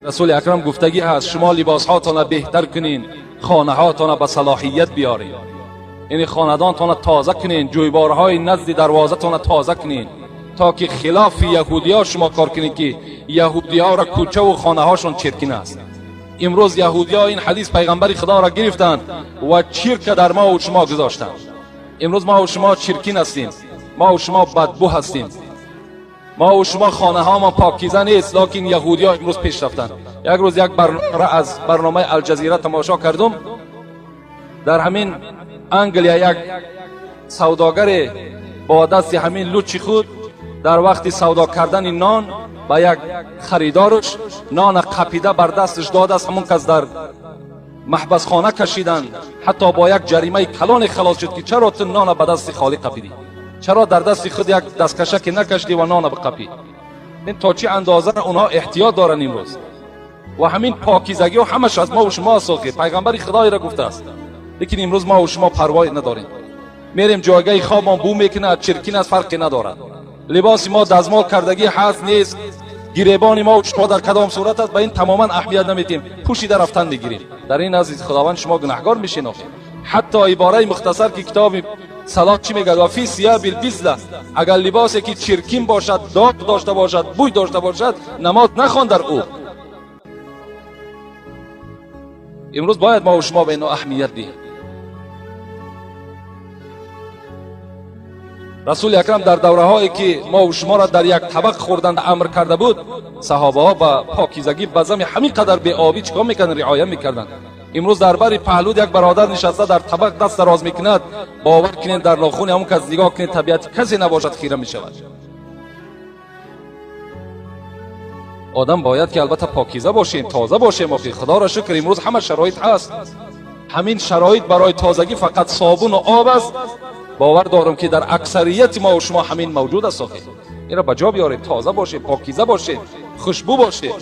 Расули Акрам гуфтагӣ ҳаст: шумо либосҳоятонро беҳтар кунин, хонаҳоятонро ба салоҳият биёрин, яъне хонадонтонро тоза кунин, ҷӯйборҳои назди дарвозатонро тоза кунин, то ки хилофи яҳудиҳо шумо кор кунед, ки яҳудиҳоро кӯчаву хонаҳошон чиркин аст. Имрӯз яҳудиҳо ин ҳадис пайғамбари худоро гирифтанд ва чирка дар мову шумо гузоштанд. Имрӯз мову шумо чиркин ҳастем, мову шумо бадбӯ ҳастем, мову шумо хонаҳомо покиза нест, лекин яҳудиҳо имрӯз пеш рафтанд. Як рӯз як барномаро аз барномаи Алҷазира тамошо кардум. Дар ҳамин Англия як савдогаре бо дасти ҳамин лучи худ дар вақти савдо кардани нон ба як харидорш нона қапида бар дасташ додааст. Ҳамон кас дар маҳбасхона кашиданд, ҳатто бо як ҷаримаи калоне халос шуд, ки чаро ту нона ба дасти холӣ қапидӣ, чаро дар дасти худ як дасткашаке накашидӣ ва нона биқапӣ? Ин то чӣ андоза онҳо эҳтиёт доранд имрӯз. Ва ҳамин покизагиҳо ҳамаш аз мову шумо аст, охир пайғамбари худоеро гуфтааст. Лекин имрӯз мову шумо парвое надорем, мерем ҷойгаҳи хобмон бӯ мекунад, чиркин аст, фарқе надорад. Либоси мо дазмол кардагӣ ҳаст, нест, гиребони мо шумо дар кадом сурат аст, ба ин тамоман аҳамият наметиҳем, пӯшида рафтан мегирем. Дар ин азиз худованд шумо гунаҳгор мешинохем. Ҳатто ибораи мухтасар, ки китоби салот чӣ мегӯяд? Ва фи сиябил бизла, агар либосе ки чиркин бошад, доғ дошта бошад, бӯй дошта бошад, намоз нахон дар ӯ. Имрӯз бояд мову шумо ба ино аҳамият диҳем. Расули Акрам дар давраҳое ки мову шуморо дар як табақ хӯрдан амр карда буд, саҳобаҳо ба покизагӣ, ба зами ҳамин қадар беобӣ чӣ кор мекарданд? Риоя мекарданд. Имрӯз дар бари паҳлуд як бародар нишаста, дар табақ даст дароз мекунад. Бовар кунед, дар нохуни ҳамон кас нигоҳ кунед, табиати касе набошад, хира мешавад. Одам бояд ки албатта покиза бошем, тоза бошем. Охир худоро шукр, имрӯз ҳама шароит ҳаст. Ҳамин шароит барои тозагӣ фақат собуну об аст. Бовар дорам, ки дар аксарияти мову шумо ҳамин мавҷуд аст. Охир инро ба ҷо биёрем, тоза бошем, покиза бошем, хушбӯ бошем.